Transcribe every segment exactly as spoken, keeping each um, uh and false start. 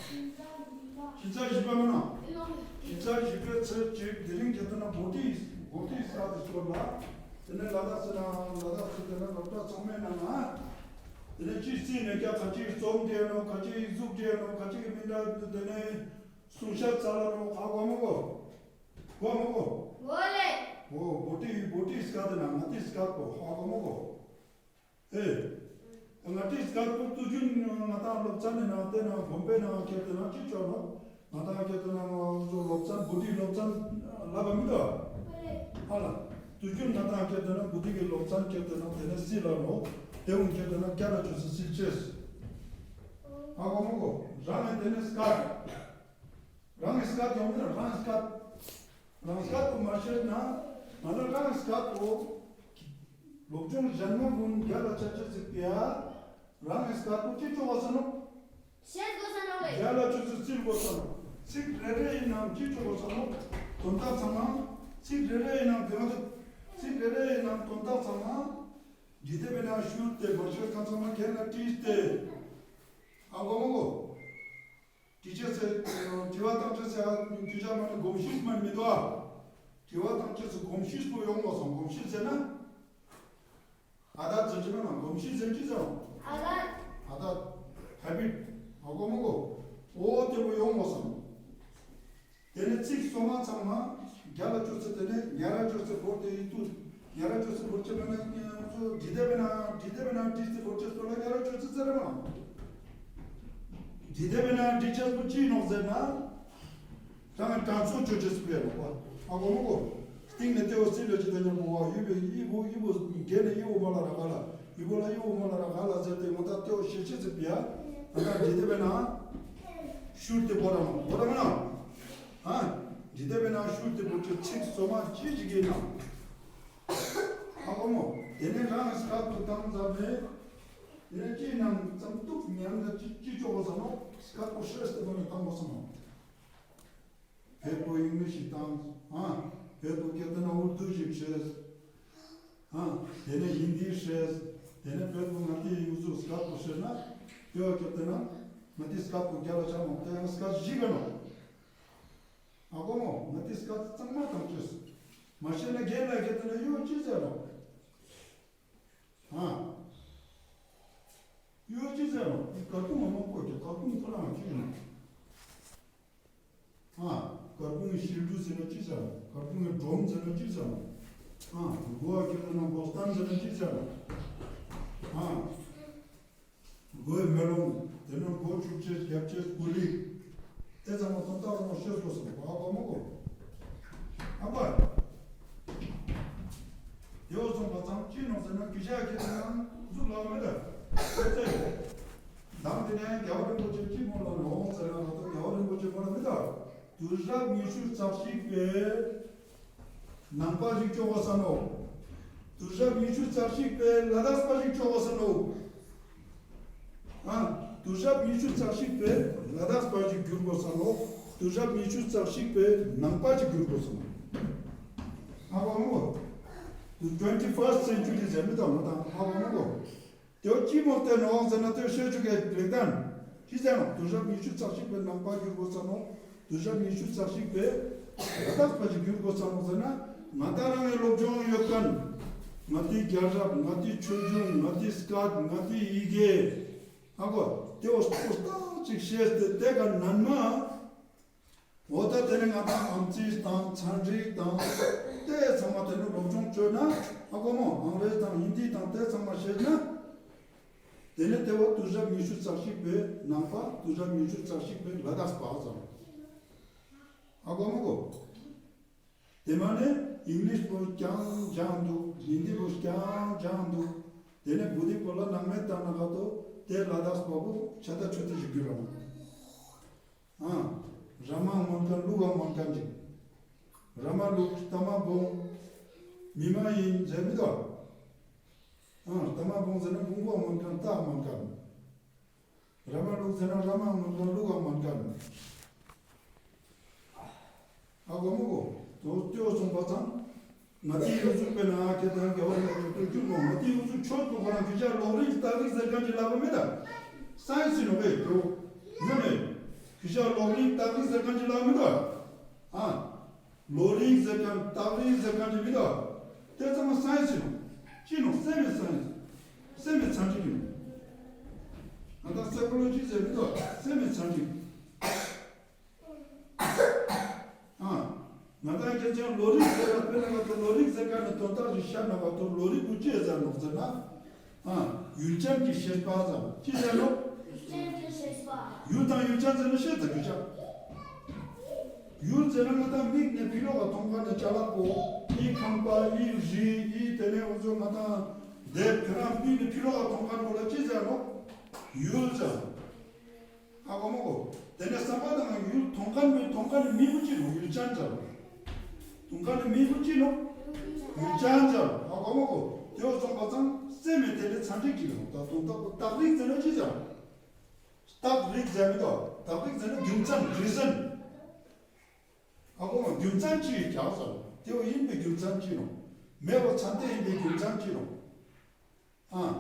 གཞི་རྩ་བཞི་པ་མིན་ནམ། གཞི་རྩ་བཞི་པའི་ཚེས་གཅིག་དེ་རིང་གི་དེ་ན་བོ་ཊི་བོ་ཊི་སྐད་དེ་སྐོར་ལ། དེ་ནས་ལ་དྭགས་ཟེར་ན་ལ་དྭགས་ཟེར་དེ་ན་སློབ་གྲྭ་ཚང་མའི་ནང་ན། དེ་ནས་ཅི་སྲིད་ནས་ཀྱང་ག་ཅིག་རྩོམ་འབྲི་ནོ། ག་ཅིག་གཟུགས་འབྲི་ནོ། ག་ཅིག་མི་འདྲ་དེ་ནས་གསུང་བཤད་རྩ་ལ་ནོ། ཧ་གོ་མི་གོ། གོ་མི་གོ། གོ་ལེ། འོ་བོ་ཊི་བོ་ཊི་སྐད་དེ་ན་ང་ཏི་སྐད་གོ། ཧ་གོ་མི་གོ། ཨེ། ང་ཏི་སྐད་པོ་དུས་རྒྱུན་ང་ཏང་སློབ་ཚན་ནི་ནང་དེ་ནང་དགོན་པའི་ནང་ཁྱེར་དེ་ནང་ཅི་ཅོ་ནོ། ང་ཏང་ཁྱེར་དེ་ནང་ང་ཚོ་སློབ་ཚན་བོ་ཊི་སློབ་ཚན་ལབ་པ་མི་འདུག་ཨ། ཧ་ལ། དུས་རྒྱུན་ང་ཏང་ཁྱེར་དེ་ནང་བོ་ཊི་གི་སློབ་ཚན་ཁྱེར་དེ་ནང་དེ་ནས་སིལ་ལ་ནོ། དེ་འུ་ཁྱེར་དེ་ནང་རྒྱ་ལ་ཅོ་སི་སིལ་ཅེས། ཨ་གོ་མི་གོ། རང་ངི་དེ་ནས་སྐད། རང་ངི་སྐད་ཡོང་མི་རང་སྐད། རང་སྐད་པོ་མ་ཤེས་ན། ང་ལ་རང་སྐད་པོ། སློབ་སྦྱོང་གཞན་མ་ཀུན་རྒྱ་ལ་ཆ་ཆ་ཟིག་པ། རང་སྐད་པོ་ཅི་ཅོ་བ་ས་ནོ། ཤེས་དགོས་ས་ནོ་ལེ། རྒྱ་ལ་ཆུ་ཚོད་རྩིས་དགོས་ས་ནོ། ཚིག་རེ་རེ་ཡིན་ནམ་ཅི་ཅོ་བ་ས་ནོ། དོན་དག་ཚང་མ། ཚིག་རེ་རེ་ཡིན་ནམ་དེ་མ་ཐུབ། ཚིག་རེ་རེ་ཡིན་ནམ་དོན་དག་ཚང་མ། འདི་དེ་བས་ན་ཤུལ་ཏེ་མ་ཤེས་ཁ་ཚང་མ་རྒྱ་ལ་བྲིས་ཏེ། ཨ་གོ་མི་གོ། དྲི་ཆ་ཟེར། དྲི་བ་བཏང་ཆ་ཟེར། དྲི་ཆ་མ་ནི་གོམས་གཤིས་མ་ནི་མི་འདུག་ཨ། དྲི་བ་བཏང་ཆ་ཟེར་གོམས་གཤིས་པོ་ཡོང་དགོས་སམ། གོམས་གཤིས་ཟེར་ན། ཨ་ད་ཟེར་གྱི་མ་ན་གོམས་གཤིས་ཟེར་གྱི་ཟེར། ཨ་ད། ཨ་ད། ཧེ་བིཊ། ཨ་གོ་མི་གོ། འོ་དེ་བོ་ཡོང་དགོས་སམ། དེ་ནས་ཚིག་སོ་མ་ཚང་མ་རྒྱ་ལ་ཅོ་ཚེ་དེ་ནས་ཉ་ར་ཅོ་ཚེ་བོར་ཏེ་ཡིན་དུས། ཉ་ར་ཅོ་ཚེ་བོར་ཆེ་མ་ནས་ཚོ་འབྲི་དེ་བས་ན་འབྲི་དེ་བས་ན་འབྲི་ཚེ་བོར་ཆེ་སོ་ལ་ཉ་ར་ཅོ་ཚེ་ཚེ་རེ་མ། འབྲི་དེ་བས་ན་འབྲི་ཆེ་སོ་ཅི་ནོག་ཟེར་ན། ད་ང་དྲང་ཚོ་ཅོ་ཅེས་སུ་ཕེ་རོགས་པ། ཨ་གོ་མི་གོ། སྟེང་ནས་ལྟེ་བ་སྲིད་ལ་ཅི་ད་ཉམ་པོ་བ་ཡུ་བེ་ཡི་བོ་ཡི་བོ་རྒྱལ་ནས་ཡི་བོ་མ་ལ་ར་ག་ལ། ཡི་བོ་ལ་ཡི་བོ་མ་ལ་ར་ག་ལ་ཟེར་ཏེ་ང་ད་ལྟེ་བ་ཤེས་ཤེས་སུ་ཕེ་ཡ། ང་ད་འབྲི་དེ་བས་ན། ཤུར་ཏེ་བོ་ར་མ་བོ་ར་མ་ན། ཨ། འབྲི་དེ་བས་ན་ཤུར་ཏེ་བོ་ཅོ་ཚིག་སོ་མ་ཅི་ཅི་གི་ན། ཨ་གོ་མོ། དེ་ནས་རང་སྐད་དུ་བཏང་ཙམ་ནས། དེ་ནས་ཅི་ནང་ཙམ་ཏུག་ཉམས་ལ་ཅི་ཅི་ཅོག་གོ་ས་ནོ། སྐད་པོ་ཤེས་ཏེ་བོ་ནས་བཏང་གོ་ས་ནོ། བོད་པོ་ཨིང་ལིཤ་ཞིག་བཏང་། ཨ། བོད་པོ་སྐད་དེ་ན་ཨུར་དུ་ཞིག་ཤེས། ཨ། དེ་ནས་ཧིན་དི་ཤེས། དེ་ནས་བོད་པོ་ང་ཏི་ཡུ་ཟུ་སྐད་པོ་ཤེས་ན། དེ་བ་སྐད་དེ་ན་ང་ཏི་སྐད་པོ་རྒྱ་ལ་ཆ་མོ་དེ་ཡང་སྐད་བཞི་ག་ནོ། ཨ་གོ་མོ། ང་ཏི་སྐད་གཙང་མ་དང་ཅོས། མ་ཤེས་ན་རྒན་ལ་སྐད་དེ་ན་ཡོ་ཅི་ཟེར་རོ། ཨ། ཡོ་ཅི་ཟེར་རོ། འདི་སྐར་ཁུང་མ་མང་པོ་ཀྱི་སྐར་ཁུང་ཁོ་རང་ཅི་ཡིན་ནོ། ཨ། སྐར་ཁུང་གི་ཤིལ་གྲུ་ཟེར་ན་ཅི་ཟེར་རོ། སྐར་ཁུང་གི་སྒྲོམ་ཟེར་ན་ཅི་ཟེར་རོ། ཨ། མགོ་བ་ཁྱེར་ན་མགོ་སྟན་ཟེར་ན་ཅི་ཟེར་རོ། ཨ། མགོའི་མེ་ལོང་། དེ་ནས་མགོ་བཅུག་ཅེས་རྒྱབ་ཅེས་ཀུ་ལི། དེ་ཚང་མ་དོན་དག་རང་ཤེས་དགོས་སོང་བ་གོ་མ་གོ། ཨ་པ། དེ་འོ་སོང་བ་ཚང་ཅི་ནོ་ཟེར་ན་གུ་ཤ་ཁྱེར་ན་གཟུགས་ལ་མེད་ད། དེ་ཚེ། དང་དེ་ནས་རྒྱལ་བ་རིན་པོ་ཆེ་ཅི་མོ་ལ་ནོ་ཟེར་ན་ང་ཚོ་རྒྱལ་བ་རིན་པོ་ཆེ་མོ་ལ་མི་ད། དུས་རབས་ཉི་ཤུ་རྩ་གཅིག་པའི་ནང་པ་ཞིག་ཅོག་གོ་ས་ནོ། དུས་རབས་ཉི་ཤུ་རྩ་གཅིག་པའི་ལ་དྭགས་པ་ཞིག་ཅོག་གོ་ས་ནོ། ཨ། དུས་རབས་ཉི་ཤུ་རྩ་གཅིག་པའི་ལ་དྭགས་པ་ཞིག་འགྱུར་དགོས་ས་ནོ། དུས་རབས་ཉི་ཤུ་རྩ་གཅིག་པའི་ནང་པ་ཞིག་འགྱུར་དགོས་ས་ནོ། ཨ་གོ་མོ། The twenty-first century ཟེར་མི་དང་མོ་དང་ཨ་གོ་མོ་གོ། དེ་ཅི་མོ་བལྟས་ནོ་ཟེར་ན་དེ་ཤེས་ཆོག་གི་རེད་དམ། ཅི་ཟེར་ནོ། དུས་རབས་ཉི་ཤུ་རྩ་གཅིག་པའི་ནང་པ་འགྱུར་དགོས་ས་ནོ། དུས་རབས་ཉི་ཤུ་རྩ་གཅིག་པའི་ལ་དྭགས་པ་ཞིག་འགྱུར་དགོས་ས་ནོ་ཟེར་ན། ང་ད་རང་གི་སློབ་སྦྱོང་ཡོད་མཁན། ང་དེའི་རྒྱལ་རབས། ང་དེའི་ཆོས་འབྱུང་། ང་དེའི་སྐད། ང་དེའི་ཡི་གེ། ཨ་གོ། དེ་འོ་སྟོ་སྟག་ཅིག་ཤེས་ཏེ་དེ་ག་ནན་མ། འོ་ད་དེ་ནས་ང་དང་ཨམ་ཙིག་དང་ཚན་རིག་དང་དེ་ཚང་མ་དེ་ནས་སློབ་སྦྱོང་བྱོས་ན། ཨ་གོ་མོ། ཨང་རེ་ཟི་དང་ཧིན་དི་དང་དེ་ཚང་མ་ཤེས་ན། དེ་ནས་དེ་བ་དུས་རབས་ཉི་ཤུ་རྩ་གཅིག་པའི་ནང་པ། དུས་རབས་ཉི་ཤུ་རྩ་གཅིག་པའི་ལ་དྭགས་པ་ཙམ། ཨ་གོ་མོ་གོ། དེ་མ་ནས་ཨིང་ལིཤ་པོ་རྐྱང་སྦྱང་འདུག་ཧིན་དི་པོ་རྐྱང་སྦྱང་འདུག་དེ་ནས་བོ་ཊི་པོ་ལ་སྣང་མེད་བཏང་ན་ག་ཏོ་དེ་ལ་དྭགས་པ་པོ་ཆ་ད་ཆོས་དེ་ཞིག་གྱུར་རམ། ཨ། ར་མ་སྨོན་མཁན་ལུག་ག་སྨོན་མཁན་ཅིག་ར་མ་ལུག་རྟ་མ་བོང་། མི་མ་ཡིན་ཟེར་མི་དོ། ཨ། རྟ་མ་བོང་ཟེར་ན་བོང་བུ་སྨོན་མཁན་རྟ་སྨོན་མཁན། ར་མ་ལུག་ཟེར་ན་ར་མ་སྨོན་མཁན་ལུག་ག་སྨོན་མཁན། ཨ་གོ་མོ་གོ། དོ་ལྟོས་སོང་པ་ཙང་། ང་ཏི་ཡུ་ཟུག་པའི་ནང་ཁྱེད་དང་རྒྱལ་བ་རིན་པོ་ཆེ་ཐུགས་རྒྱུད་ལོ། ང་ཏི་ཡུ་ཟུག་ཆོས་ཀྱི་ཁོ་རང་ཁྱེད་ཅག་ལོག་རིགས་རྟགས་རིགས་ཟེར་མཁན་གྱི་ལབ་པ་མེད་ད། སའེན་སི་ནོ་བས་དོ། ཡོད་ནས། ཤ་ལོག་རིགས་རྟགས་རིགས་ཟེར་མཁན་ཅིག་ལབ་མི་འདུག་ཨ། ལོག་རིགས་ཟེར་མཁན་རྟགས་རིགས་ཟེར་མཁན་ཅིག་མི་འདུག་དེ་ཚང་མ་སའེན་སི་ཡིན་ནོ། ཅི་ཡིན་ནོ། སེམས་ཀྱི་སའེན་སི། སེམས་ཀྱི་ཚན་རིག་ཡིན་ནོ། ང་དང་སའི་ཀོ་ལོ་ཇི་ཟེར་མི་འདུག་སེམས་ཀྱི་ཚན་རིག་ཨ། ང་དང་ཁྱེད་ཅག་ལོག་རིགས་ཟེར་བ་དཔེར་ན་ང་ཚོ་ལོག་རིགས་ཟེར་མཁན་ནི་དོན་དག་ཅིག་བཤད་ན་བ་དང་ལོག་རིགས་པོ་ཅི་ཟེར་ནོག་ཟེར་ན། ཨ། ཡུལ་ཅན་གྱི་ཤེས་པ་ཟེར་ཅི་ཟེར་ནོག་ཡུལ་ཅན་གྱི་ཤེས་པ། ཡུལ་དང་ཡུལ་ཅན་ཟེར་ན་ཤེས་ཚར་རྒྱུ་ཅག་ཡུལ་ཟེར་ན་ང་དང་མིག་ནས་ཕྱི་ལོགས་ལ་མཐོང་མཁན་ནི་ཅ་ལག་པོ། ཨི་ཁང་པ། ཨི་རི། ཨི་དེ་ནས་འུ་ཚོ་ང་དང་དེབ་ཁྱེད་རང་མིག་ནས་ཕྱི་ལོགས་ལ་མཐོང་མཁན་པོ་ལ་ཅི་ཟེར་ནོག་ཡུལ་ཟེར། ཧ་གོ་མ་གོ། དེ་ནས་བསམ་པ་དང་ཡུལ་མཐོང་མཁན་མི་མཐོང་མཁན་ནི་མི་བུ་ཅི་ནོག་ཡུལ་ཅན་ཟེར། མཐོང་མཁན་ནི་མི་བུ་ཅི་ནོག་ཡུལ་ཅན་ཟེར། ཧ་གོ་མ་གོ། དེ་བ་སོང་པ་ཙང་སེམས་མེད་དེ་ནས་ཚན་རིག་ཅིག་ནོག་ད་དོན་དག་པོ་རྟགས་རིགས་ཟེར་ན་ཅི་ཟེར། རྟགས་རིགས་ཟེར་མི་འདུག་རྟགས་རིགས་ཟེར་ན་རྒྱུ་མཚན་རི་ཟན། ཧ་གོ་མ། རྒྱུ་མཚན་ཅི་ཡིན་ཀྱང་ཟེར། དེ་བ་ཡིན་པའི་རྒྱུ་མཚན་ཅི་ནོག་མེད་པ་ཚན་ཏེ་ཡིན་པའི་རྒྱུ་མཚན་ཅི་ནོག་ཨ།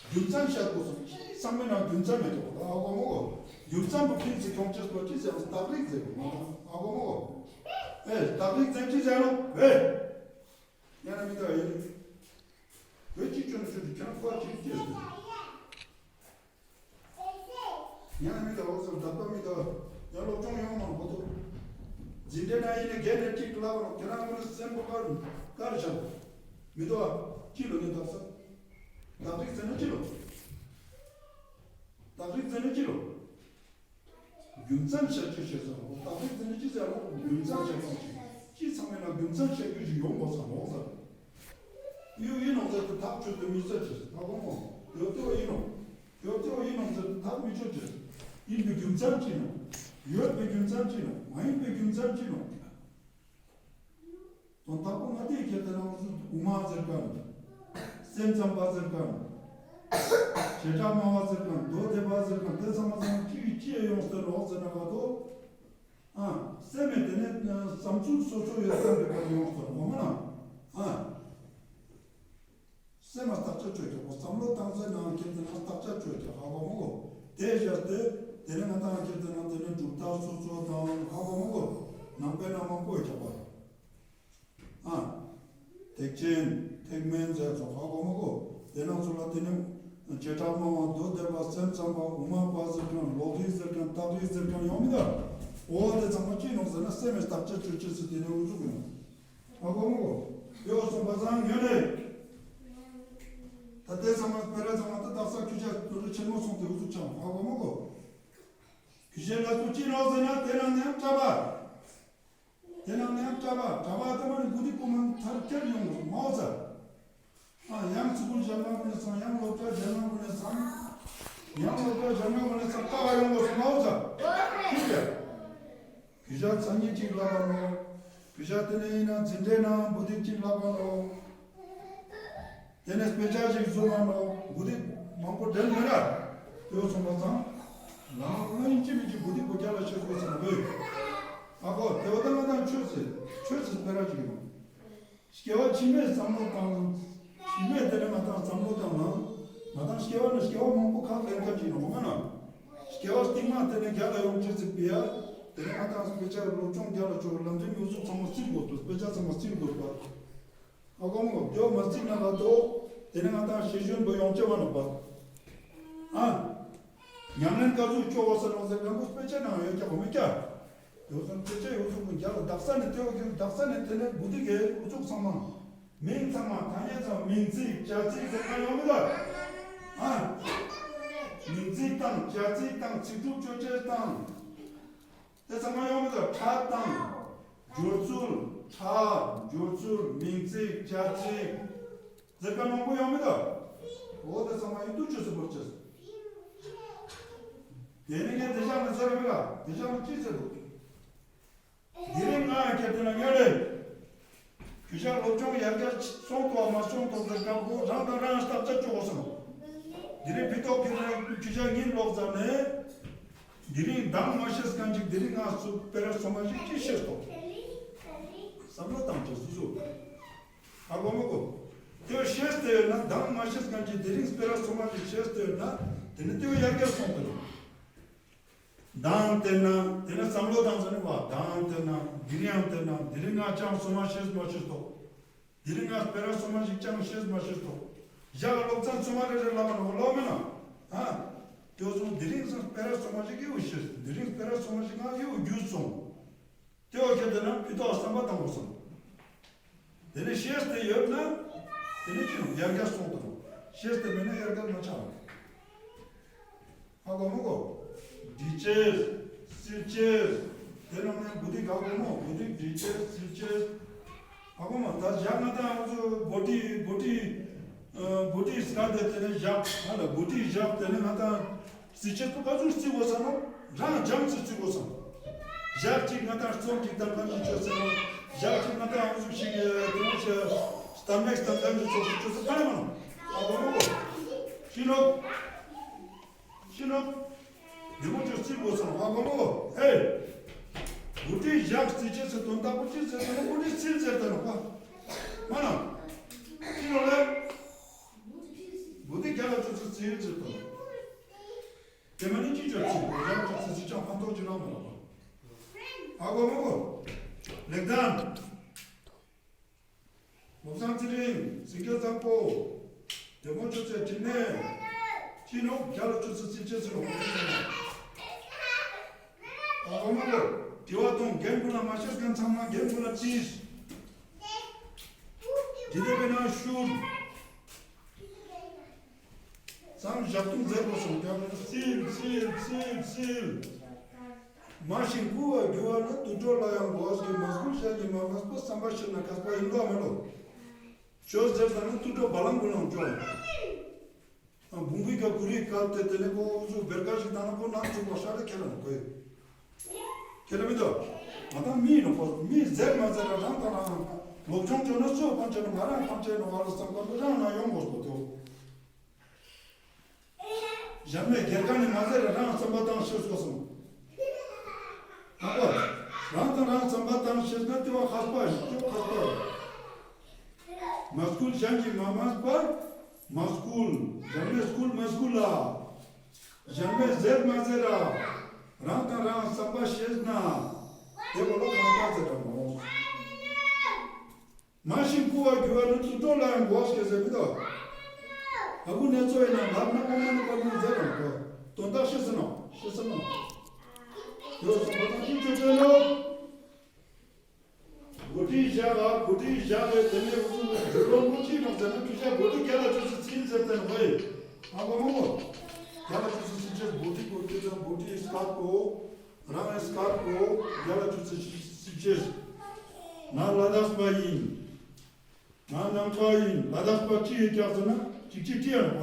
རྒྱུ་མཚན་བཤད་དགོས་སོང་ཅི་བསམ་མེད་ན་རྒྱུ་མཚན་མེད་ཀྱང་ཨ་གོ་མོ་གོ། རྒྱུ་མཚན་པོ་ཕིགས་སུ་ཁྱོང་ཅེས་པོ་ཅི་ཟེར་རྟགས་རིགས་ཟེར་གོ་ཨ་གོ་མོ་གོ། ཨེ་རྟགས་རིགས་ཟེར་ཅི་ཟེར་ནོ་ཨེ། ཡང་ན་མི་འདྲ་ཡིན། བོད་ཀྱི་སྐྱོན་ཆུ་དུ་ཁྱོད་ཁོ་ཅི་སྐྱེས་ཟེར། ཡང་མི་འདྲ་འོ་ཟེར་བདག་པ་མི་འདྲ། ཡང་སློབ་སྦྱོང་ཡོང་མང་པོ་འདུག་འཛིན་གྲྭའི་ནང་ཡིན་ན་རྒན་ནས་གཅིག་ལབ་རོགས་ཁྱེད་རང་ངོ་ནས་སེམས་པོ་དཀར་དཀར་བྱ་རོགས། མི་འདུག་ཨ། ཅི་ལོ་ནས་བདག་ས། བདག་རིགས་ཟེར་ན་ཅི་ལོ། བདག་རིགས་ཟེར་ན་ཅི་ལོ། རྒྱུ་མཚན་བཤད་རྒྱུ་བཤད་ས་རོགས། བདག་རིགས་ཟེར་ན་ཅི་ཟེར་རོགས་རྒྱུ་མཚན་བཤད་ས་ཅི། ཅི་ཚང་མས་ན་རྒྱུ་མཚན་བཤད་རྒྱུ་ཞིག་ཡོང་དགོས་ས་རོགས་ཟེར། ཡོད་ཡིན་ནོ་ཟེར་དུ་ཐག་ཆོད་དུ་མི་ཟེར་ཅི་ཟེར་ཧ་གོ་མོ། ཡོད་དེ་བ་ཡིན་ནོ། ཡོད་དེ་བ་ཡིན་ནོ་ཟེར་དུ་ཐག་མི་ཆོད་ཅི་ཟེར། ཡིན་པའི་རྒྱུ་མཚན་ཅི་ནོ། ཡོད་པའི་རྒྱུ་མཚན་ཅི་ནོ། མ་ཡིན་པའི་རྒྱུ་མཚན་ཅི་ནོ། དོན་དག་པོ་ང་དེའི་ཁྱེད་དེ་རང་ཚོ་དབུ་མ་ཟེར་གམ། སེམས་ཙམ་པ་ཟེར་གམ། བྱེ་བྲག་སྨྲ་བ་ཟེར་གམ་མདོ་སྡེ་པ་ཟེར་གམ་དེ་ཚང་མ་ཚང་མ་ཅི་ཡིས་ཅི་ཡང་ཡོང་ཟེར་རོགས་ཟེར་ན་ག་དོ། ཨ། སེམས་མེད་དེ་ནས་བསམ་ཚུལ་སོ་སོ་ཡོད་བསམ་པའི་བར་ཡོང་སོང་ངོ་མ་ན། ཨ། སེམས་ལ་བརྟག་དཔྱད་བཅོས་ཀྱང་བསམ་བློ་བཏང་ཚེ་ནང་ཁྱེད་དེ་ན་བརྟག་དཔྱད་བཅོས་ཀྱང་ཧ་གོ་མོ་གོ། དེ་བཞག་སྟེ་དེ་ནས་ང་དང་ཁྱེད་དེ་ན་དེ་ནས་གྲུབ་མཐའ་སོ་སོ་དང་ཧ་གོ་མོ་གོ། ནང་པའི་ནང་མང་པོ་ཡོད་ཀྱང་བ། ཨ། ཐེག་ཆེན་ཐེག་དམན་ཟེར་སོང་ཧ་གོ་མོ་གོ། དེ་ནང་ཚོ་ལ་དེ་ནས་བྱེ་བྲག་སྨྲ་བ་མདོ་སྡེ་པ་སེམས་ཙམ་པ་དབུ་མ་པ་ཟེར་མཁན་ལོག་རིགས་ཟེར་མཁན་རྟགས་རིགས་ཟེར་མཁན་ཡོང་མི་འདུག་འོ་དེ་ཚང་མ་ཅི་ནོག་ཟེར་ན་སེམས་ལ་བརྟག་དཔྱད་བཅོས་ཅེས་སུ་དེ་ནས་འུ་ཚུགས་ཡོང་། ཧ་གོ་མོ་གོ། ཡོད་སོང་པ་ཚང་ཉོན་རེད། ད་དེ་ཚང་མ་སྤེ་ར་ཚང་མ་ད་དག་ས་ཁྱུ་ཆ་དུ་རུ་ཆེན་མོ་སོང་དེ་འུ་ཚུགས་ཆང་ཧ་གོ་མོ་གོ། ཁྱུ་ཆེན་ལ་ཚོ་ཅི་ནོག་ཟེར་ན་དེ་རང་ནས་གྲྭ་པ། དེ་ནང་ནས་གྲྭ་པ་གྲྭ་པ་དེ་མ་ནི་བུ་དི་ཀུ་མང་ཐར་ཁྱེར་ཡོང་དགོས་མའོ་ཟེར། ཨ་ཡང་ཚུ་གུར་ཞབས་ནང་གུ་ནས་སང་ཡང་སློབ་གྲྭ་ཞབས་ནང་གུ་ནས་སང་། ཡང་སློབ་གྲྭ་ཞབས་ནང་གུ་ནས་སང་ཀ་བ་ཡོང་དགོས་མའོ་ཟེར། ཁྱེད་ཀྱི། བུ་ཤ་ཚ་ཉིད་ཅིག་ལབ་པ་ནོ། བུ་ཤ་དེ་ནས་ཡིན་ན་འཛིན་གྲྭའི་ནང་བུ་དི་ཅིག་ལབ་པ་ནོ། དེ་ནས་དཔེ་ཆ་ཞིག་བཟོ་མ་ནོ། བུ་དི་མང་པོ་འདྲེན་མི་ར། དེ་སོང་པ་ཚང་། ལ་ང་ཡིན་ཅི་མིན་ཅི་བུ་དི་བུ་ཆ་ལ་ཤེས་དགོས་ཟེར་ན་བོས། ཨ་ཁོ་དེ་བ་ད་ང་དང་ཆོས་སི་ཆོས་སི་སྤེ་ར་ཅིག་ཡིན། སྐྱེ་བ་ཕྱི་མའི་བསམ་བློ་བཏང་། ཕྱི་མའི་དེ་ནས་ང་དང་བསམ་བློ་བཏང་ན། ང་དང་སྐྱེ་བ་ནི་སྐྱེ་བ་མང་པོ་ཁག་ལེན་ཁ་ཅིག་ཡིན་འོ་མ་ན། སྐྱེ་བ་རྟིང་མ་དེ་ནས་རྒྱ་ལ་ཡོང་ཅི་ཟིག་པི་ཡ། དེ་ནས་ང་དང་དཔེ་ཆ་སློབ་སྦྱོང་རྒྱ་ལ་ཆོག་ལམ་རིམ་ཡོངས་རྫོགས་ཚང་མ་རྩིས་དགོས་འདུག་དཔེ་ཆ་ཚང་མ་རྩིས་དགོས་པ། ཨ་ཁོ་མོ་ལོ་མ་རྩིས་ན་ལ་དོ། དེ་ནས་ང་དང་ཤེས་ཡོན་པོ་ཡོང་ཅི་བ་ནོ་པ། ཨ། ཉམས་ལེན་ཀ་ཟུག་ཅོག་གོ་ས་ནོ་ཟེར་ལམ་པོ་དཔེ་ཆ་ནང་ཡོད་ཀྱ་གོ་མེད་ཀྱ། ཡོད་ཙང་དཔེ་ཆ་ཡོད་ཚུགས་ཀྱི་རྒྱ་ལ་དག་ས་ནས་དེ་བ་གི་དག་ས་ནས་དེ་ནས་བུ་དི་གའི་འུ་ཚུགས་ཚང་མ། མིང་ཚང་མ་ཐ་སྙད་ཚང་མིང་ཚིག་བྱ་ཚིག་ཟེར་ན་ཡོང་གི་ལ། ཨ། མིང་ཚིག་དང་བྱ་ཚིག་དང་ཚིག་གྲུབ་ཅོ་ཅེས་དང་། དེ་ཚང་མ་ཡོང་གི་ལ་ཕྲད་དང་། སྦྱོར་ཚུལ་ཕྲད་སྦྱོར་ཚུལ་མིང་ཚིག་བྱ་ཚིག་ཟེར་ག་མང་པོ་ཡོང་མི་འདུག་འོ་དེ་ཚང་མ་ཡིན་དུ་ཆོས་སུ་བོར་ཅེས། དེ་ནི་ངས་དེ་ཞག་ནས་ཚོར་ར་མི་ལ་དེ་ཞག་ནས་ཅི་ཟེར་འདུག་དེ་རིང་ང་ཁྱེད་དེ་ན་ངས་རེད། ཁྱོད་ཞག་སློབ་སྦྱོང་ཡར་རྒྱས་སོང་ཐུབ་བ་མ་སོང་ཐུབ་ཟེར་ག་གོ་རང་དང་རང་བརྟག་དཔྱད་བཅོ་གོ་སོང་། དེ་རིང་ཕི་ཏོག་ཁྱེད་རང་ཁྱོད་ཞག་ཉིན་ལོག་ཙམ་ནས། དེ་རིང་མདང་མ་ཤེས་མཁན་ཅིག་དེ་རིང་ང་སུ་སྤེ་ར་སོ་མ་ཞིག་ཅི་ཤེས་ཐུབ། བསམ་བློ་བཏང་ཆོག་སུ་སུ། ཨ་གོ་མ་གོ། དེ་ཤེས་ཏེ་ཡོད་ན་མདང་མ་ཤེས་མཁན་གྱིས་དེ་རིང་སྤེ་ར་སོ་མ་ཞིག་ཤེས་ཏེ་ཡོད་ན་དེ་ནི་དེ་བས་ཡར་རྒྱས་སོང་དེ་རེད། གདངས་བསྟན་ན། དེ་ནས་བསམ་བློ་བཏང་ཟེར་ནས་བ། གདངས་བསྟན་ན། དེ་རིང་ཡང་བསྟན་ན། དེ་རིང་ང་ཅང་སོ་མ་ཤེས་མ་ཤེས་ཏོ། དེ་རིང་ང་སྤེ་ར་སོ་མ་ཞིག་ཅང་ཤེས་མ་ཤེས་ཏོ། ཞག་སློབ་ཚན་སོ་མ་རེ་རེ་ལབ་མ་ནོ་ལོ་མེ་ན། ཨ། དེ་སོང་དེ་རིང་སང་སྤེ་ར་སོ་མ་ཞིག་ཡེའུ་ཤེས། དེ་རིང་སྤེ་ར་སོ་མ་ཞིག་ང་ཡེའུ་རྒྱུས་སོང་། དེ་བ་ཁྱེད་དེ་ན་ཕི་ཏོག་བསམ་པ་བཏང་དགོས་སོང་། དེ་ནས་ཤེས་ཏེ་ཡོད་ན། དེ་ནས་ཅི་ཡང་ཡར་རྒྱས་སོང་དང་། ཤེས་ཏེ་མེད་ན་ཡར་རྒྱས་མ་ཆགས། ཧ་གོ་མ་གོ། འབྲི་ཅེས། སིལ་ཅེས། དེ་ནང་ནས་བུ་དི་ག་གོ་མོ། བུ་དི་འབྲི་ཅེས་སིལ་ཅེས། ཧ་གོ་མ། ད་ཞག་ང་དང་འུ་ཚོ་བོ་ཏི་བོ་ཏི། ཨ། བོ་ཏི་སྐད་དེ་དེ་ནས་ཞག་ང་ལ་བོ་ཏི་ཞག་དེ་ནས་ང་དང་། རྩིས་ཆེད་དུ་ག་ཚོད་རྩིས་དགོས་སམ་ན། རང་རྒྱང་ཚད་རྩིས་དགོས་སམ། ཞག་གཅིག་ང་དང་རྩོམ་གཅིག་དང་གང་ཞིག་ཆོད་ཟེར་ན། ཞག་གཅིག་ང་དང་འུ་ཚོ་ཞིག་དེ་མོ་ཞིག་སྟབས་མེད་སྟབས་འགྲམ་གྱི་ཚོགས་སུ་ཆོད་ཟེར་ག་རེ་མ་ནོ། ཨ་གོ་མ་གོ། ཤི་ནོ། ཤི་ནོ། དེ་མོ་ཆོད་རྩིས་དགོས་སམ། ཨ་གོ་མ་གོ། ཨེ། བུ་ཏི་ཞག་རྩིས་ཆེད་ཟེར་དོན་དག་པོ་ཅི་ཟེར་ན་བུ་ཏི་སིལ་ཟེར་ད་ནོ་པ། མ་ན། ཤི་ནོ་ལེ། བུ་ཏི་རྒྱ་ལ་ཆོད་ཟེར་སིལ་ཟེར་དོ། དེ་མ་ནི་ཅི་ཅོ་ཚིག་གོ་ཡང་ཅོ་ཚིག་ཅང་ཕན་ཐོགས་ཅི་རང་མ་ལ་བ། ཨ་གོ་མ་གོ། ལེགས་ལྡན། བློ་བཟང་ཚེ་རིང་། སེང་གེ་བཟང་པོ། དེ་མོ་ཅོ་ཚེ་དྲིན་ནས། ཅི་ནོ་རྒྱ་ལ་ཅོ་ཚེ་ཚིག་ཅེས་ཟེར་རོ། ཨ་གོ་མ་གོ། དྲི་བ་དང་རྒན་ཀུན་ལ་མ་བཤད་མཁན་ཚང་མ་རྒན་ཀུན་ལ་ཅིས། དྲི་དེ་བས་ན་ཤུར། ཙམ་ཞག་ཏུ་མཛད་པ་སོང་ཀྱང་སིལ་སིལ་སིལ་སིལ། མ་ཤིང་ཀུ་བ་རྒྱུ་བ་ནི་དུད་འགྲོ་ལ་ཡང་གོ་ཟེར། མ་སྐུལ་ཞལ་གྱིས་མ་སྨྲས་པ་བསམ་པ་ཤེས་ན་མཁས་པ་ཡིན་ལོ་མ་ལོ། ཆོས་ཟེར་ད་ནི་དུད་འགྲོ་བ་ལང་བུ་ལང་ཅོ། བུང་བུའི་ཀ་ཀུ་རིའི་སྐབས་དེ་དེ་ནས་ཁོ་འུ་ཚོ་བེར་ཀ་ཞིག་བཏང་ན་ཁོ་ནང་འཛུལ་བ་ཤ་རེ་ཁྱེར་ར་ནི་ཁོས། ཁྱེད་ལ་མི་འདུག་ང་དང་མི་ཡིན་ནོ་ཁོ་མི་ཟེར་མ་ཟེར་ར་རང་དང་རང་སློབ་སྦྱོང་བྱོས་ན་སུ་ཕམ་བྱས་ནོ་ང་རང་ཕམ་བྱས་ནོ་བ་ལ་བསམ་པ་འདི་རང་ན་ཡོང་དགོས་པ་འདུག་གཞན་མའི་སྒེར་ག་ནས་མ་ཟེར་ར་རང་བསམ་པ་བཏང་ཤེས་དགོས་སོང་། ཨ་ཁོ། རང་དང་རང་བསམ་པ་བཏང་ཤེས་ན་དེ་བ་ཧས་པ་ཡིན་དེ་ཧས་པ་ཡིན། མ་སྐུལ་གཞན་གྱིས་མ་སྨྲས་པར། མ་སྐུལ། གཞན་མས་སྐུལ་མ་སྐུལ་ལ། གཞན་མས་ཟེར་མ་ཟེར་ར། རང་དང་རང་བསམ་པ་ཤེས་ན། དེ་བ་ལ་ཧས་པ་ཟེར་ར་མོ། མ་ཤིང་ཀུ་བ་རྒྱུ་བ་ནི་དུད་འགྲོ་ལ་ཡང་གོ་ཟེར་ཟེར་མི་འདུག་ཨ་ཁུ་ནེ་ཚོ་ཡིན་ན་ལབ་ན་ཨོ་མ་ནི་པ་ནི་ཟེར་ར་མི་འདུག་དོན་དག་ཤེས་སོང་ནོ། ཤེས་སོང་ནོ། ཡོད་སོང་བ་དང་ཅི་ཆོས་ཆོས་ལོ། བོ་ཏི་བཞག་ཨ། བོ་ཏི་བཞག་རེད། དེ་ནས་འུ་ཚོ་འགྲོ་ལོ་མོ་ཅི་ནོ་ཟེར་ན་ཁྱོད་ཅག་བོ་ཏི་རྒྱ་ལ་ཆུ་ཚོད་ཚིག་ཟེར་ཏེ་ནོ་ཧེ། ཨ་གོ་མ་གོ། རྒྱ་ལ་ཆུ་ཚོད་ཚིག་ཅེས་བོ་ཏི་གོ་ཁྱོད་ཅག་བོ་ཏི་སྐད་གོ། རང་ཨེ་སྐད་གོ། རྒྱ་ལ་ཆུ་ཚོད་ཚིག་ཅེས། ང་ལ་དྭགས་པ་ཡིན། ང་ནམ་མཁའ་ཡིན། ལ་དྭགས་པ་ཅི་ཡོད་ཀྱག་ཟེར་ན་ཅིག་ཅིག་ཅི་ཡང་བ།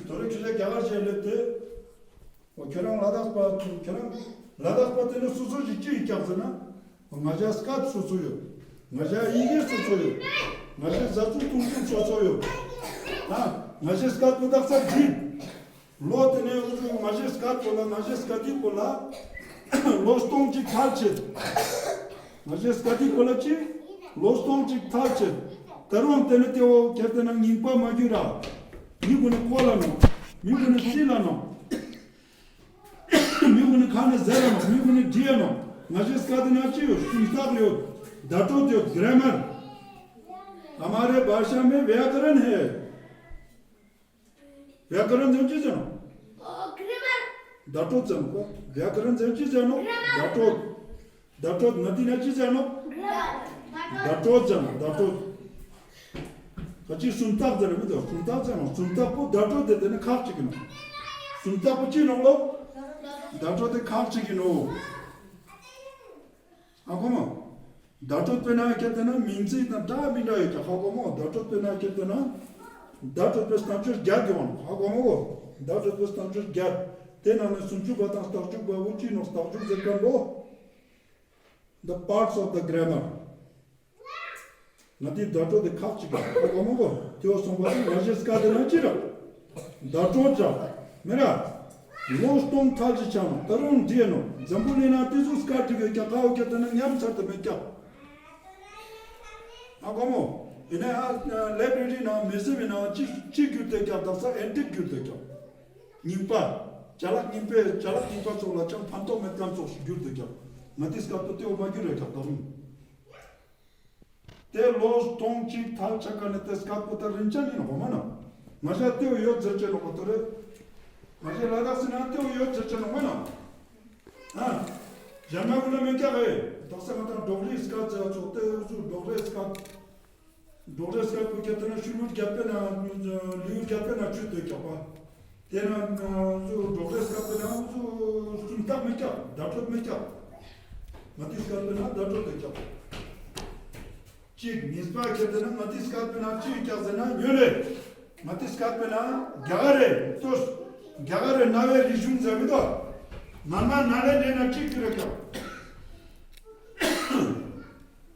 དོ་རེ་ཁྱོད་ཅག་རྒྱ་གར་ཅན་སླེབས་ཏེ། ཁྱོད་རང་ལ་དྭགས་པ་ཁྱོད་རང་ལ་དྭགས་པ་དེ་ནི་སོ་སོ་ཞིག་ཅི་ཡིན་ཀྱག་ཟེར་ན། ང་ཅག་སྐད་སོ་སོ་ཡོད། ང་ཅག་ཡི་གེ་སོ་སོ་ཡོད། ང་ཅག་བཟའ་ཚང་གཏོང་ཚུལ་སོ་སོ་ཡོད། ཨ། ང་ཅག་སྐད་པོ་དག་ས་འགྲིག་ལོ་དེ་ནས་འུ་ཚོ་ང་ཅག་སྐད་པོ་ལ་ང་ཅག་སྐད་ཡིག་པོ་ལ་ལོ་སྟོང་གཅིག་ཐལ་ཆེད། ང་ཅག་སྐད་ཡིག་པོ་ལ་ཅི་ལོ་སྟོང་གཅིག་ཐལ་ཆེད། ད་རུང་དེ་ནས་དེ་འོ་ཁྱེར་དེ་ན་རྙིང་པ་མ་གྱུར་ར། མི་ཀུན་ནས་ཁོ་ལ་ནོ། མི་ཀུན་ནས་སི་ལ་ནོ། མི་ཀུན་ནས་ཁ་ནས་ཟེར་ར་ནོ། མི་ཀུན་ནས་བྲིས་ཡ་ནོ། ང་ཅག་སྐད་དེ་ན་ཅི་ཡོད། སུམ་རྟགས་ཡོད། བརྡ་སྤྲོད་ཡོད། གྷི་རེ་མར། हमारे भाषा में व्याकरण है। व्याकरण ཟེར་ཅི་ཟེར་ནོ། ཨོ། གྷི་རེ་མར། བརྡ་སྤྲོད་ཟེར་ནོ། व्याकरण ཟེར་ཅི་ཟེར་ནོ། གྷི་རེ་མར། བརྡ་སྤྲོད། བརྡ་སྤྲོད་ང་དེ་ན་ཅི་ཟེར་ནོ། གྷི་རེ་མར། བརྡ་སྤྲོད་ཟེར་ནོ། བརྡ་སྤྲོད། ཁ་ཅིག་སུམ་རྟགས་ཟེར་མི་འདུག་སུམ་རྟགས་ཟེར་ནོ། སུམ་རྟགས་པོ་བརྡ་སྤྲོད་དེ་དེ་ནི་ཁག་ཅིག་ཡིན་ནོ། སུམ་རྟགས་པོ་ཅི་ནོ་ལོ། བརྡ་སྤྲོད་དེ་ཁག་ཅིག་ཡིན་ནོ། ཨ་ཁོ་མོ། བརྡ་སྤྲོད་དཔེར་ན་ཁྱེར་ཏེ་ན་མིང་ཚིག་དང་འདྲ་མི་འདྲ་ཡོད་ཀྱང་ཧ་གོ་མོ། བརྡ་སྤྲོད་དཔེར་ན་ཁྱེར་ཏེ་ན། བརྡ་སྤྲོད་པའི་བསྟན་བཅོས་བརྒྱད་ཡོད་ནོ། ཧ་གོ་མོ་གོ། བརྡ་སྤྲོད་པའི་བསྟན་བཅོས་བརྒྱད། དེ་ནང་ནས་སུམ་ཅུ་པ་དང་རྟགས་འཇུག་པ་འུ་ཅི་ནོ། རྟགས་འཇུག་ཟེར་མཁན་པོ། The parts of the grammar. ང་དེའི་བརྡ་སྤྲོད་དེ་ཁག་ཅིག་ཡོད། ཧ་གོ་མོ་གོ། དེ་བ་སོང་བ་ནི་ང་ཞེས་སྐད་དེ་ན་ཅི་ར། བརྡ་སྤྲོད་ཅག་མེ་ར། ལོ་སྟོང་ཐལ་ཅི་ཆང་ད་རུང་འདྲིས་ནོ། འཛམ་བུ་གླིང་ན་དེ་ཚོ་སྐད་འདྲི་གི་ཀྱག་ཁ་བོ་ཀྱག་དེ་ན་ཉམས་ཚར་དུ་མེད་ཀྱག་ཨ་གོ་མོ། ཡིན་ན་ཨ་ལེབ་རི་རི་ནང་མི་སེམས་ཡིན་ནའང་ཅི་ཅི་བརྒྱུད་དེ་ཀྱག་དག་ས་ཨེན་ཏིག་བརྒྱུད་དེ་ཀྱག་རྙིང་པ། ཅ་ལག་རྙིང་པའི་ཅ་ལག་རྙིང་པ་ཚོ་ལ་ཅང་ཕན་ཐོགས་མེད་མཁན་ཚོ་ཞིག་གྱུར་འདུག་ཀྱང་། ང་དེ་སྐབས་དུ་དེའོ་མ་གྱུར་རེད་ཀྱང་ད་རུང་། དེ་ལོ་སྟོང་གཅིག་ཐལ་ཆ་ག་ནས་དེ་སྐབས་པོ་ད་རིན་ཆ་ནི་ནོག་མ་ན། ང་ཞ་དེའོ་ཡོད་ཟེར་ཅེ་ནོག་པ་དོ་རེད། ང་ཞ་ལ་དྭགས་སི་ན་དེའོ་ཡོད་ཟེར་ཅེ་ནོག་མ་ན། ཨ། ཞ་མ་གུ་ན་མེད་ཀྱག་རེད། དག་ས་ང་དང་འབྲོག་རིགས་སྐད་ཟེར་ཚོ་དེ་འུ་ཚོ་འབྲོག་རིགས་སྐད། འབྲོག་རིགས་སྐད་བུ་ཁྱེར་ཏེ་ན་ཤུལ་བུ་རྒྱབ་པའི་ན་ལིའུ་རྒྱབ་པའི་ན་ཆུ་དེ་ཀྱག་པ། དེ་ན་འུ་ཚོ་འབྲོག་རིགས་སྐད་པའི་ན་འུ་ཚོ་སུམ་རྟགས་མེད་ཀྱག་བརྡ་སྤྲོད་མེད་ཀྱག་ང་དེ་སྐད་པའི་ན་བརྡ་སྤྲོད་དེ་ཀྱག་གཅིག་ངེས་པ་ཁྱེར་ཏེ་ན་ང་དེ་སྐད་པའི་ན་ཆུ་ཡི་ཀྱག་ཟེར་ན་ཉོན་རེད། ང་དེ་སྐད་པའི་ན་རྒྱ་གར་རེད་ལྟོས། རྒྱ་གར་རེད་ན་བའི་རིག་གཞུང་ཟེར་མི་འདུག་ན་མ་ན་ལས་འདྲེ་ན་གཅིག་གྱུར་རེད་ཀྱག་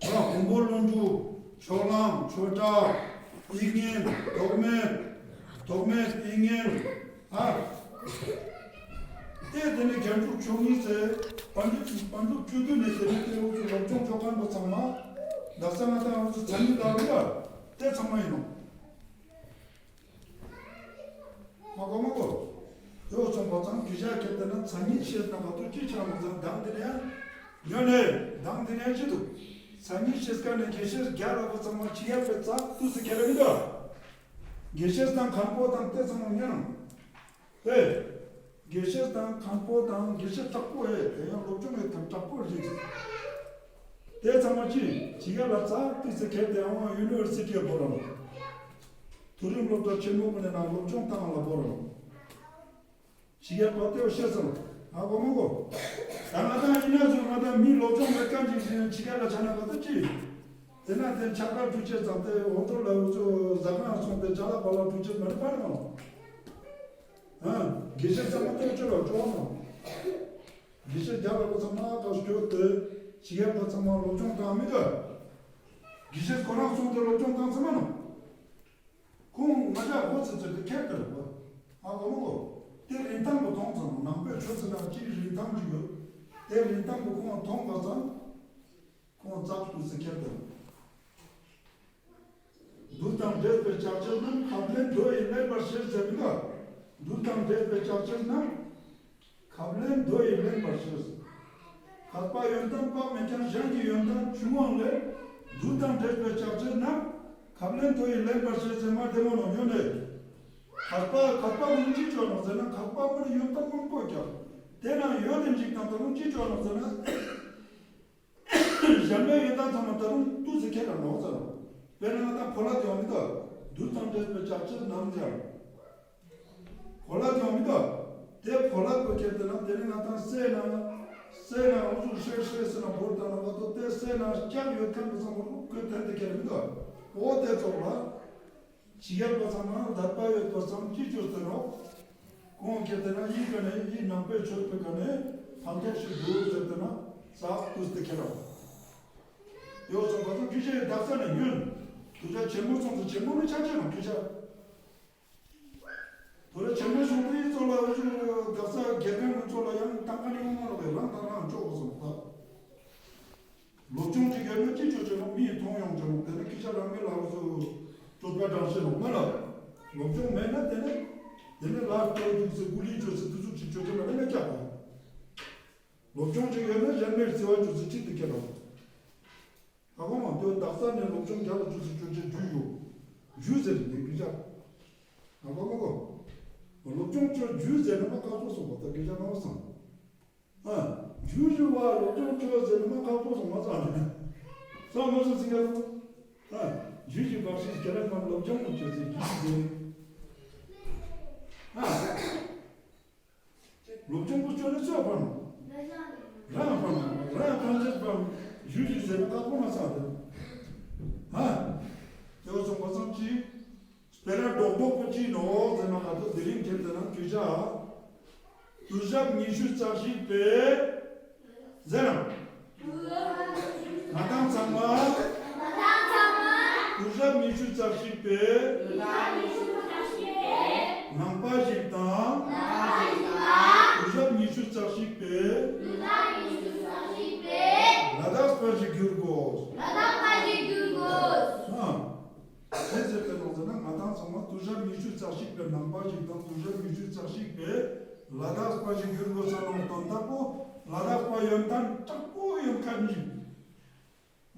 ཡང་ཕུང་པོ་ལྷུན་གྲུབ། ཕྱོགས་གླང་ཆོས་གྲགས། དབྱིག་གཉེན། རྟོག་མེད། རྟོག་མེད་དབྱིག་གཉེན། ཨ། དེ་དེ་ནས་རྒྱན་དྲུག་མཆོག་གཉིས་ཚེ། པཎ་གྲུབ་པཎ་གྲུབ་བཅུ་བདུན་ནས་དེ་ནས་དེ་འུ་ཚོ་སློབ་སྦྱོང་ཆོག་མཁན་པ་ཚང་མ། ལག་ས་ང་དང་འུ་ཚོ་མཚན་ཉིད་ལ་རེད་ལ། དེ་ཚང་མ་ཡིན་ནོ། མ་གོ་མ་གོ། དེ་འུ་ཚོ་པ་ཚང་གི་ཞག་ཁྱེར་ཏེ་ན་མཚན་ཉིད་ཤེས་ན་ག་དུ་ཅི་ཆགས་མ་ཚང་དང་དེ་ནས་ཡང་། ཡོད་ནས་དང་དེ་ནས་ཅི་འདུག་མཚན་ཉིད་ཤེས་མཁན་ནས་དགེ་བཤེས་རྒྱ་ལ་པ་ཚང་མ་ཆི་ཡར་པའི་ཙག་ཏུ་སི་ཁྱེར་མི་འདུག་དགེ་བཤེས་དང་མཁན་པོ་དང་དེ་ཚང་མ་ཉན་ནམ། ཨེ། དགེ་བཤེས་དང་མཁན་པོ་དང་དགེ་བཤེས་དྲག་པོ་ཨེ་དེ་ཡང་སློབ་སྦྱོང་ཡོད་དང་དྲག་པོ་རེད། དེ་ཚང་མ་ཅི་ཇི་ག་ལ་ཙག་ཏུ་སི་ཁྱེར་ཏེ་ཡང་ཡུ་ནི་ཝར་སི་ཊི་ཡ་བོར་རོ། མཐོ་རིམ་སློབ་གྲྭ་ཆེན་མོ་ཀུན་ནས་ན་སློབ་སྦྱོང་བཏང་ལ་བོར་རོ། ཇི་ག་པ་དེ་བཤད་སོང་། ཨ་གོ་མ་གོ། ད་ང་དང་ཡིན་ན་ཚོ་ང་དང་མི་སློབ་སྦྱོང་མེད་མཁན་ཅིག་ཅི་ཇི་ག་ལ་ཆ་ན་ག་ད་ཅི། དེ་ན་དེ་ཆགས་པ་འཁྲུལ་ཆས་ཙམ་དེ་འོ་ཐོར་ལ་འུ་ཚོ་ཟ་ཁང་སོང་སྟེ་ཅ་ལག་པ་ལ་འཁྲུལ་ཆས་མ་རེད་པ་རེད་མ། ཨ། དགེ་བཤེས་ཚང་མ་ལྟོས་ཆོས་ལ་སྤྲོ་བ་མང་། དགེ་བཤེས་རྒྱ་ལ་པ་ཚང་མ་བཀའ་སྐྱོར་ཏེ་ཇི་ག་པ་ཚང་མ་སློབ་སྦྱོང་བཏང་མི་འདུག་དགེ་བཤེས་ཁོ་རང་སོང་སྟེ་སློབ་སྦྱོང་བཏང་ཚར་མ་ནོ། ཁོང་ང་ཞག་འགོ་ཚུགས་ཚུལ་དེ་ཁྱེར་དེ་རེད་པ། ཨ་གོ་མ་གོ། དེ་རིན་ཐང་གི་མཐོང་ཙམ་ནང་པའི་ཆོས་ཚུལ་ལ་ཅིའི་རིན་ཐང་ཅིག་ཡོད། དེ་རིན་ཐང་གི་ཁོང་མཐོང་བ་ཙམ། ཁོང་ཙག་ཏུ་སི་ཁྱེར་དེ། རྡུལ་དང་འདྲེས་པའི་ལྕགས་ཕྱེ་རྣམས་ཁབ་ལེན་མདོ་ཡིས་ལེན་པར་བྱེད་ཟེར་མི་འདུག་རྡུལ་དང་འདྲེས་པའི་ལྕགས་ཕྱེ་རྣམས། ཁབ་ལེན་མདོ་ཡིས་ལེན་པར་བྱེད། ཁ་པ་ཡོན་ཏན་དཔག་མེད་ཀྱང་གཞན་གྱི་ཡོན་ཏན་ཆུང་བའང་ལས། རྡུལ་དང་འདྲེས་པའི་ལྕགས་ཕྱེ་རྣམས། ཁབ་ལེན་མདོ་ཡིས་ལེན་པར་བྱེད་ཟེར་མ་བདེ་མོ་ནོ་ཉོན་ནས། ཁ་པ་ཁ་པ་མི་ཅི་ཅོ་ནོ་ཟེར་ན་ཁ་པ་མི་ཡོན་ཏན་མང་པོ་ཀྱང་། དེ་ན་ཡོད་དེ་འཇིག་དང་ད་རུང་ཅི་ཅོ་ནོ་ཟེར་ན། གཞན་པའི་ཡོན་ཏན་ཚང་མ་ད་རུང་ཏུ་ཟེར་ཁྱེད་ལ་ནོ་ཟེར་ནོ། དཔེར་ན་ང་ད་ཕོ་ལ་དེ་ཡོང་མི་དོ། རྡུལ་དང་འདྲེས་པའི་ལྕགས་ཕྱེ་རྣམས་ཀྱང་། གོ་ལ་ཀྱང་མི་འདུག་དེ་གོ་ལ་ཀོ་ཁྱེར་དེ་ན་དེ་རིང་ང་དང་སེ་ན། སེ་ན་འུ་ཚོ་ཧྲེ་ཧྲེ་སེ་ན་བོར་དང་ན་བ་དོ་དེ་སེ་ན་ལྕགས་ཡོད་མཁན་གྱི་ཚང་མ་རུ་ཀོས་དོན་དེ་ཁྱེར་མི་འདུག་འོ་དེ་ཚོགས་ལ། ཇི་ཡར་པ་ཚང་མ་དད་པ་ཡོད་པ་ཚང་ཅི་བཅོས་དེ་ནོ། ཁོང་ཁྱེར་དེ་ན་ཡིད་ག་ནས་ཡིད་ནང་པའི་ཆོས་པའི་ག་ནས་ཕན་ཐོགས་ཤིག་འདུག་ཟེར་དེ་ན་ཙག་ཏུས་དེ་ཁྱེར་རོ། ཡོད་སོང་བ་ཚང་ཁྱི་ཆ་ཡི་དག་ས་ནས་ཉོན། དུ་ཆ་ཆེན་མོ་སོང་ཚེ་ཆེན་མོ་ནས་ཆ་ཆེ་རོ་ཁྱི་ཆ། དོ་ར་ཆེན་མོ་ཆུང་དུ་ཡིན་ཚོ་ལ་འུ་ཚོ་དག་ས་དགེ་རྒན་ངོ་ཚོ་ལ་ཡང་ཏང་ཀ་ནི་ངོ་མ་རོགས་རང་དང་རང་ཆོག་གོ་སོང་ད། སློབ་སྦྱོང་ཅིག་ཡོད་ན་ཅི་ཆོག་ཆོག་ནོ་མི་ཡི་མཐོང་ཡོང་ཆོག་ནོ་དེ་ནི་ཁི་ཆ་རང་མི་ལ་འུ་ཚོ་སྤྲོད་པ་དྲང་ཤེས་ནོ་མ་ལ། སློབ་སྦྱོང་མེད་ན་དེ་ནི་དེ་ནི་ལ་སྤྲོད་རྒྱུགས་སེ་ཀུ་ལི་ཆོག་སེ་དུ་ཚུགས་ཅིག་ཆོག་ཆོག་ལ་མེད་ན་ཀྱག་པ། སློབ་སྦྱོང་ཅིག་ཡོད་ན་གཞན་མེད་བརྩེ་བ་ཆོག་སེ་ཅིག་དུ་ཁྱེད་རང་། ཨ་ཁོ་མ་དོ་དག་ས་ནས་སློབ་སྦྱོང་རྒྱ་ལ་བཅུ་ཚོད་བཅུ་ཚོད་རྒྱུ་ཡོད། རྒྱུ་ཟེར་ནས་རྒྱུ་ཆ། ཨ་ཁོ་མ་ཁོ། སློབ་སྦྱོང་ཆོ་རྒྱུ་ཟེར་ན་མ་ཁག་པོ་སོང་བ་ད་རྒྱུ་ཆ་མ་བ་སང་། ཨ། རྒྱུ་ཞུ་བ་སློབ་སྦྱོང་ཆོ་ཟེར་ན་མ་ཁག་པོ་སོང་མ་ཚང་ནས། སང་མ་སོང་ཟིན་ག་ལོ། ཨ། རྒྱུ་ཞུ་བ་ཞིག་རྒྱ་ལ་མ་སློབ་སྦྱོང་མ་ཆོ་ཟེར་རྒྱུ་ཟེར། ཨ། སློབ་སྦྱོང་པོ་ཆོ་ནི་ཚོ་ཕམ། རང་ཕམ། རང་ཕམ་ཆེད་ཕམ། ཞུ་ཞུ་ཟེར་ན་ཁག་པོ་མ་ཚང་དེ། ཧ། དེ་བ་སོང་པ་སང་ཅི། སྤེ་ར་རྡོག་རྡོག་པོ་ཅི་ནོ་ཟེར་ན་ང་ཚོ་དེ་རིང་ཁྱེར་ཟེར་ན་ཁྱོད་ཅག་དུས་རབས་ཉི་ཤུ་རྩ་གཅིག་པའི། ཟེར་རམ། ང་དང་ཚང་མ། ང་དང་ཚང་མ། དུས་རབས་ཉི་ཤུ་རྩ་གཅིག་པའི། དུས་རབས་ཉི་ཤུ་རྩ་གཅིག་པའི། ནང་པ་ཞིག་དང་། ནང་པ་ཞིག་དང་། དུས་རབས་ཉི་ཤུ་རྩ་གཅིག་པའི། དུས་རབས་ཉི་ཤུ་རྩ་གཅིག་པའི། ལ་དྭགས་པ་ཞིག་འགྱུར་དགོས། ལ་དྭགས་པ་ཞིག་འགྱུར་དགོས། ཨ། དེ་ཟེར་ཏེ་ལོག་ཟེར་ན་ང་དང་ཚང་མ་དུས་རབས་ཉི་ཤུ་རྩ་གཅིག་པའི་ནང་པ་ཞིག་དང་དུས་རབས་ཉི་ཤུ་རྩ་གཅིག་པའི། ལ་དྭགས་པ་ཞིག་གྱུར་དགོས་ས་ནོ་དོན་དག་པོ། ལ་དྭགས་པ་ཡོན་ཏན་དྲག་པོ་ཡོད་མཁན་ཞིག་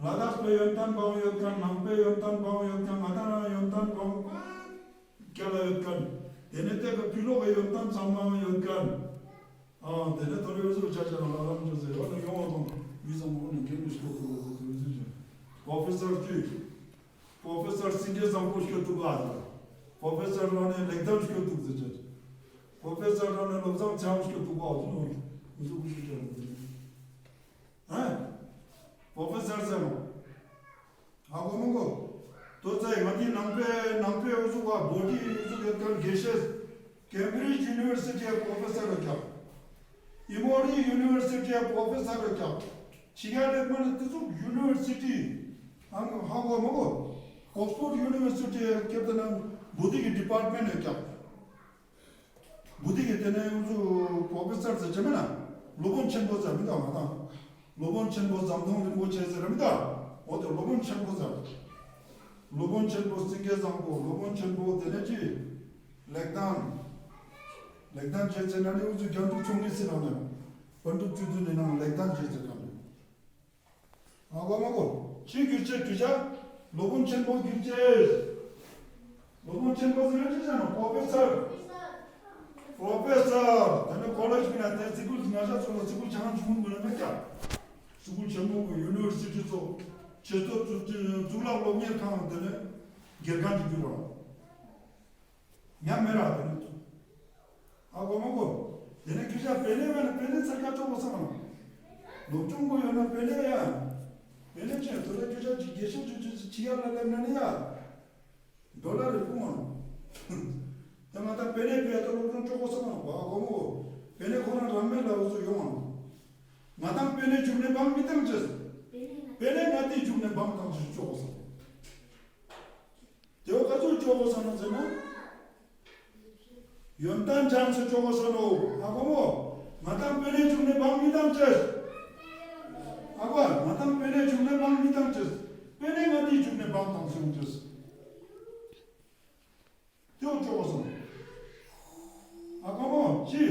ལ་དྭགས་པའི་ཡོན་ཏན་འབའ་ཡོད་མཁན། ནང་པའི་ཡོན་ཏན་འབའ་ཡོད་མཁན། ང་དང་རང་ཡོན་ཏན་འབའ་རྒྱ་ལ་ཡོད་མཁན། དེ་ནས་དེ་ག་ཕི་ལོག་གི་ཡོན་ཏན་ཚང་མ་ཡོད་མཁན། ཨ་དེ་ནས་ཐོ་རེ་བཟོ་ཆ་ཆ་ལ་ལམ་ཅོ་ཟེར་ཡོད་ན་ཡོང་བ་དང་མི་ཚང་མ་ནས་འགན་མི་སྐྱོ་ཐུབ་པ་ཟེར་ཐོ་རེ་བཟོ་ཆ། པོ་ཕེ་སར་ཅུས། པོ་ཕེ་སར་སེང་གེ་བཟང་པོ་སྐྱོ་ཐུབ་པ་ཟེར། པོ་ཕེ་སར་རང་ནས་ལེགས་གཏམ་སྐྱོ་ཐུབ་ཟེར་ཆ། པོ་ཕེ་སར་རང་ནས་བློ་བཟང་ཚེ་དབང་སྐྱོ་ཐུབ་པ་ཟེར་ཡོད་ན་མི་ཚོ་ཀུ་ཤུ་ཆ་ལ་ཟེར། ཨ། པོ་ཕེ་སར་ཟེར་ནོ། ཧ་གོ་མི་གོ། ལྟོས་ཚེ་ང་འདི་ནང་པའི་ནང་པའི་འུ་ཚུགས་པ་བོ་ཊི་འུ་ཚུགས་ཡོད་མཁན་དགེ་བཤེས། ཀེམ་བྷྲིཇ་ཡུ་ནི་ཝར་སི་ཊི་ཡ་པོ་ཕེ་སར་རུ་བསྐྱབས། ཨི་མོ་རི་ཡུ་ནི་ཝར་སི་ཊི་ཡ་པོ་ཕེ་སར་རུ་བསྐྱབས། ཕྱི་རྒྱལ་ལས་མ་ནི་དེ་ཚོ་ཡུ་ནི་ཝར་སི་ཊི། ཧ་གོ་མི་གོ། ཨོག་སི་ཕོར་ཌི་ཡུ་ནི་ཝར་སི་ཊི་ཡ་སྐྱབས་དེ་ན་བོ་ཊི་གི་ཌི་པར་ཊི་མེན་ཊ་ཡ་བསྐྱབས། བོ་ཊི་གི་དེ་ནས་འུ་ཚོ་པོ་ཕེ་སར་ཟེར་བྱེད་མེད་ན། སློབ་དཔོན་ཆེན་པོ་ཟེར་མི་འདུག་ང་དང་། སློབ་དཔོན་ཆེན་པོ་ཟམ་གདོང་རིན་པོ་ཆེ་ཟེར་མི་འདུག་འོ་དེ་སློབ་དཔོན་ཆེན་པོ་ཟེར། སློབ་དཔོན་ཆེན་པོ་སེང་གེ་བཟང་པོ། སློབ་དཔོན་ཆེན་པོ་དེ་ནས་ཅི། ལེགས་གཏམ། ལེགས་གཏམ་བྱེད་ཚེ་ན་ནི་འུ་ཚོ་རྒྱ་འབྲུག་ཆུང་ངེ་སི་ནང་ནས། པཎ་གྲུབ་བཅུ་བདུན་ནི་ནང་ལེགས་གཏམ་བྱེད་ཚེ་གང་རེད། ཨ་གོ་མ་གོ། ཅི་གྱུར་ཅེས་གྱུར་ཅ། སློབ་དཔོན་ཆེན་པོ་གྱུར་ཅེས། སློབ་དཔོན་ཆེན་པོ་ཟེར་ན་ཅི་ཟེར་ན་པོ་ཕེ་སར། པོ་ཕེ་སར། དེ་ནས་ཁོ་ལེཇ་གི་ན་དེ་སི་ཀུལ་ང་ཤ་ཚོ་ལ་སི་ཀུལ་ཆ་ཚང་ཆུང་ངུ་ལ་མེད་ཀྱང་། སི་ཀུལ་ཆེན་མོ་གི་ཡུ་ནི་ཝར་སི་ཊི་ཚོ། ཆེས་མཐོ་གཙུག་གཙུག་ལག་སློབ་གཉེར་ཁང་དེ་ནས་སྒེར་ཁང་གི་གྱུར་རོགས། ཉམས་མེད་ར་དེ་ནས། ཨ་གོ་མ་གོ། དེ་ནས་ཁྱོད་ཅག་པེ་ནེ་བས་ན་པེ་ནེ་ཚ་ཁ་ཆོག་གོ་སོང་ང་། སློབ་སྦྱོང་གོ་ཡོད་ན་པེ་ནེ་ཡ། པེ་ནེ་ཆེན་དོ་རེ་ཁྱོད་ཅག་ཅིག་དགེ་བཤེས་ཆུ་ཆུ་ཆི་ཡ་ལ་ལེབ་ན་ནི་ཡ། ཌོ་ལར་རེ་ཕུང་ང་། ད་ང་ད་པེ་ནེ་པེ་ཡ་ད་སློབ་སྦྱོང་ཆོག་གོ་སོང་ང་། ཨ་གོ་མ་གོ། པེ་ནེ་ཁོ་རང་རང་མེད་ལ་འུ་ཚོ་ཡོང་ང་། ང་དང་པེ་ནེ་བྱུང་ནས་བང་མི་བཏང་ཅེས། པེ་ནེ་ང་དེ་བྱུང་ནས་བང་བཏང་ཅེས་ཆོག་གོ་སོང་། དེ་བ་ག་ཚོད་ཆོག་གོ་ས་ནོ་ཟེར་ན། ཡོན་ཏན་ཅན་ཚོ་ཆོག་གོ་ས་ནོ། ཨ་གོ་མོ། ང་དང་པེ་ནེ་བྱུང་ནས་བང་མི་བཏང་ཅེས། ཨ་གོ། ང་དང་པེ་ནེ་བྱུང་ནས་བང་མི་བཏང་ཅེས། པེ་ནེ་ང་དེ་བྱུང་ནས་བང་བཏང་ཟེར་ཡོང་ཅེས། དེ་བ་ཆོག་གོ་ས་ནོ། ཨ་གོ་མོ། ཅི།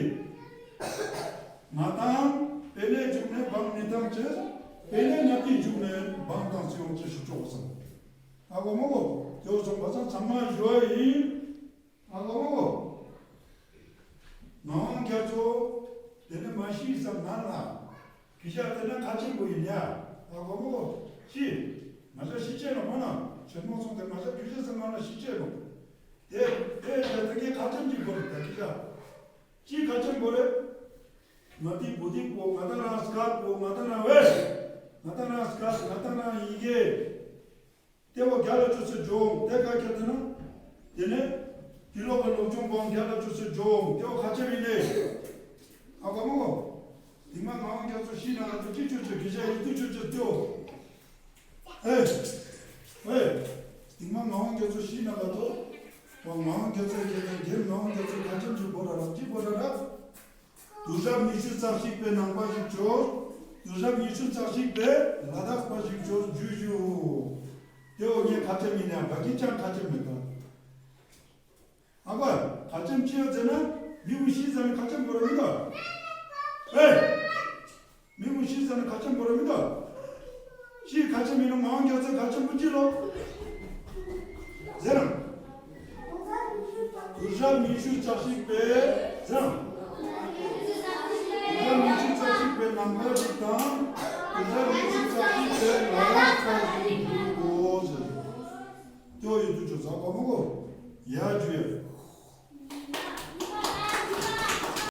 ང་དང་པེ་ནེ་བྱུང་ནས་བང་མི་བཏང་ཅེས། པེ་ནེ་ང་དེ་བྱུང་ནས་བང་བཏང་ཟེར་ཡོང་ཅེས་ཤིག་ཆོག་གོ་ས་ནོ། ཨ་གོ་མོ་གོ། དེ་བ་ཆོག་པ་ཚང་ཚང་མ་ཞུ་བ་ཡིན། ཨ་གོ་མོ་གོ། ངག་དབང་རྒྱ་མཚོ། དེ་ནི་མ་ཤི་ས་ང་ལ། ཁྱེད་ཅག་དེ་ན་ཁ་ཆེན་པོ་ཡིན་ཡ། ཨ་གོ་མོ་གོ། ཅི། ང་ཅག་ཤི་ཆེ་ལ་མོ་ན། ཆེན་མོ་སོང་སྟེ་ང་ཅག་ཁྱེད་ཅག་ས་ང་ལ་ཤི་ཆེ་ལོ། དེ། དེ་དེ་དེ་གའི་ཁ་ཆེན་གྱི་སྐོར་ད་ཁྱེད་ཅག་ཅི་ཁ་ཆེན་པོ་རེད། ང་དེ་བུ་དེ་པོ་ང་ད་རང་སྐད་པོ་ང་ད་རང་བས། ང་ད་རང་སྐད་ང་ད་རང་ཡི་གེ། དེ་བ་རྒྱ་ལ་ཆུ་ཚོད་འཇོག་དེ་ག་ཁྱེད་དེ་ན། དེ་ནས། དེ་ལོག་གི་སློབ་སྦྱོང་པང་རྒྱ་ལ་ཆུ་ཚོད་འཇོག་དེ་བ་ཁ་ཆེ་མི་ནས། ཨ་གོ་མོ་གོ། དེ་མ་ངག་དབང་རྒྱ་མཚོ་ཤི་ན་ག་ཚོད་ཅི་ཆུ་ཚོད་གི་ཤ་ཡི་དུ་ཆུ་ཚོད་དེ་བ། ཨེ། ཨེ། དེ་མ་ངག་དབང་རྒྱ་མཚོ་ཤི་ན་ག་ཚོད། ང་དབང་རྒྱ་མཚོ་རྒྱལ་ཡང་རྒྱལ་ངག་དབང་རྒྱ་མཚོ་ཁ་ཆེམ་གྱི་བོ་ར་ར་ཅི་བོ་ར་ར། དུས་རབས་ཉི་ཤུ་རྩ་གཅིག་པའི་ནང་པ་ཞིག་བྱོས། དུས་རབས་ཉི་ཤུ་རྩ་གཅིག་པའི་ལ་དྭགས་པ་ཞིག་བྱོས་རྒྱུ་ཞུ། དེ་འོ་ངས་ཁ་ཆེམ་ཡིན་ན་བ་གི་ཅང་ཁ་ཆེམ་མི་གཏོང་། ཨ་ཕ། ཁ་ཆེམ་ཅི་ཡོད་ཟེར་ན། མི་བུ་ཤི་ཟ་ནི་ཁ་ཆེམ་བོ་ར་མི་གཏོང་། ཨེ། མི་བུ་ཤི་ཟ་ནི་ཁ་ཆེམ་བོ་ར་མི་གཏོང་། ཤི་ཁ་ཆེམ་ཡིན་ན་ངག་དབང་རྒྱ་མཚོའི་ཁ་ཆེམ་བུ་ཅི་ལོ། ཟེར་རམ། དུས་རབས་ཉི་ཤུ་རྩ་གཅིག་པའི་ཟེར་རམ། དུས་རབས་ཉི་ཤུ་རྩ་གཅིག་པའི་ནང་པ་ཞིག་དང་། དུས་རབས་ཉི་ཤུ་རྩ་གཅིག་པའི་ལ་དྭགས་པ་ཞིག་ཡིན་དགོས་ཟེར། དེ་བ་ཡོད་དུ་ཆོག་ས་གོ་མོ་གོ། ཡ་ཇུ་ཡ།